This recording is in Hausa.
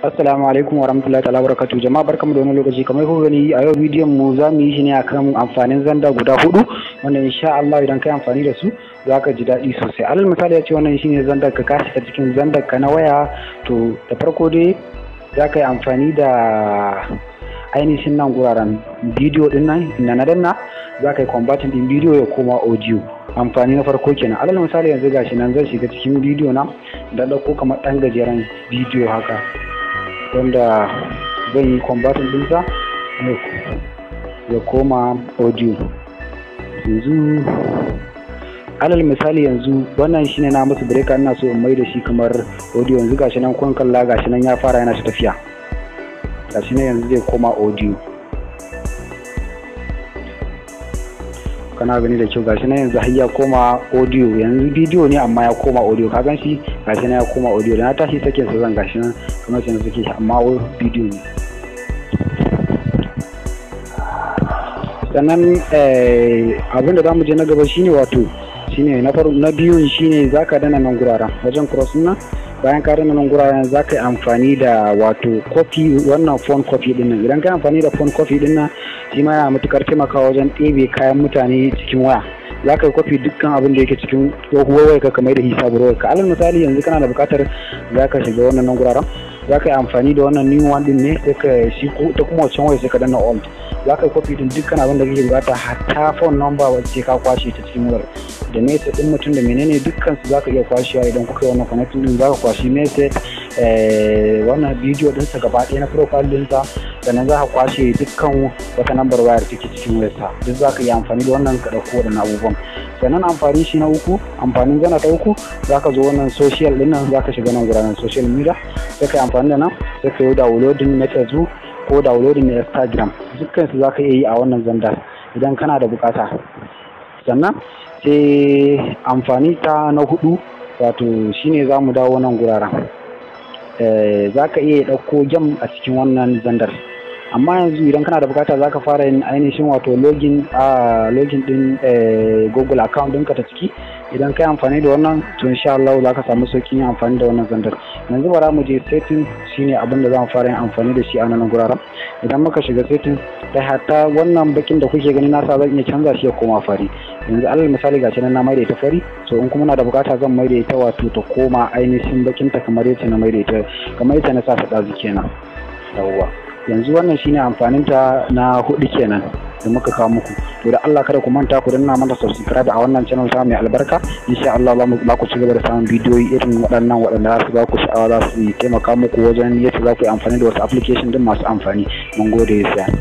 Assalamu alaikum wa rahmatullahi ta'ala barakatuh. Jama'a, barkamu da wani lokaci. Kamar kuka gani, a yau bidiyon mu za mu yi shi ne akan amfanin Xender guda hudu, wanda insha Allah idan kai amfani da su za ka ji daɗi sosai. Alal misali, ya ce wannan shine Xender ka, ka shiga cikin Xender ka na waya. To, da farko dai za ka yi amfani da ainihin nan guraren bidiyo din nan inda na danna, za ka yi converting din bidiyo ya koma audio. Amfani na farko kenan. Alal misali, yanzu gashi nan zan shiga cikin bidiyo na da ɗauko kamar ɗan gajeren bidiyo haka, wanda zan yi converting ɗinsa ya koma audio. Yanzu alal misali, yanzu wannan shine na musu breaker, ina so in mai da shi kamar audio. Yanzu gashi nan kun kalla, gashi nan ya fara yana tafiya, gashi nan yanzu zai koma audio. Kana gani da kyau, gashi nan yanzu har ya koma audio. Yanzu bidiyo ne amma ya koma audio. Ka gan shi, gashi nan ya koma audio. Da na tashi sakin sa zan, gashi nan kamar sai na sake shi, amma bidiyo ne. Sannan abin da za mu je na gaba shine, wato shine na farko, na biyun shine zaka dana nan guraren wajen cross nan. Bayan ka dana nan guraren, zaka yi amfani da wato copy, wannan phone copy din nan. Idan ka yi amfani da phone copy din nan, shi ma yana matukar taimakawa wajen ɗebe kayan mutane cikin waya. Za ka yi copy dukkan abin da yake cikin tsohuwar wayarka kamar da hisabar wayarka. Alal misali, yanzu kana da buƙatar za ka shiga wannan nan guraren, za ka yi amfani da wannan new one din ne, sai ka shi ta kuma wancan waya, sai ka danna alt, za ka yi copy din dukkan abin da kake bukata, hatta phone number wacce ka kwashe ta cikin wayar, da message din mutum da menene, dukkan su za ka iya kwashewa. Idan kuka yi wannan connecting din, za ka kwashi message, wannan bidiyo ɗinsa gaba ɗaya na profile ɗinsa, sannan za ka kwashe dukkan wata nambar wayar take cikin wayarsa. Duk za ka iya amfani da wannan ka ɗauko waɗannan abubuwan. Sannan amfani shi na uku, amfanin Xender ta uku, za ka zo wannan social ɗin nan, za ka shiga nan guraren social media, sai ka yi amfani da nan, sai ka yi downloading na Facebook ko downloading na Instagram. Dukkan su za ka iya yi a wannan Xender idan kana da bukata. Sannan sai amfani ta na hudu, wato shine za mu dawo nan guraren. Za ka iya ɗauko game a cikin wannan Xender, amma yanzu idan kana da bukata, za ka fara yin ainihin wato login a login din Google account ɗinka ta ciki. Idan ka yi amfani da wannan, to insha Allah za ka samu sauƙin yin amfani da wannan Xender. Yanzu bara mu je setting, shine abin da za mu fara yin amfani da shi a nan guraren. Idan muka shiga setting, da hatta wannan bakin da kuke gani nasa, zan iya canza shi ya koma fari. Yanzu alal misali, gashi nan na maida ita fari. So in kuma na da bukata, zan maida ita wato ta koma ainihin bakin ta kamar yadda na maida ita, kamar yadda na sa ta ɗazu kenan. Yawwa, yanzu wannan shine amfanin ta na hudu kenan da muka kawo muku. To, da Allah kada ku manta ku danna mana subscribe a wannan channel ta mai albarka. Insha Allah za ku ci gaba da samun bidiyoyi irin waɗannan, waɗanda za su ba ku sha'awa, za su taimaka muku wajen yadda za ku yi amfani da wasu application din masu amfani. Mun gode. Sai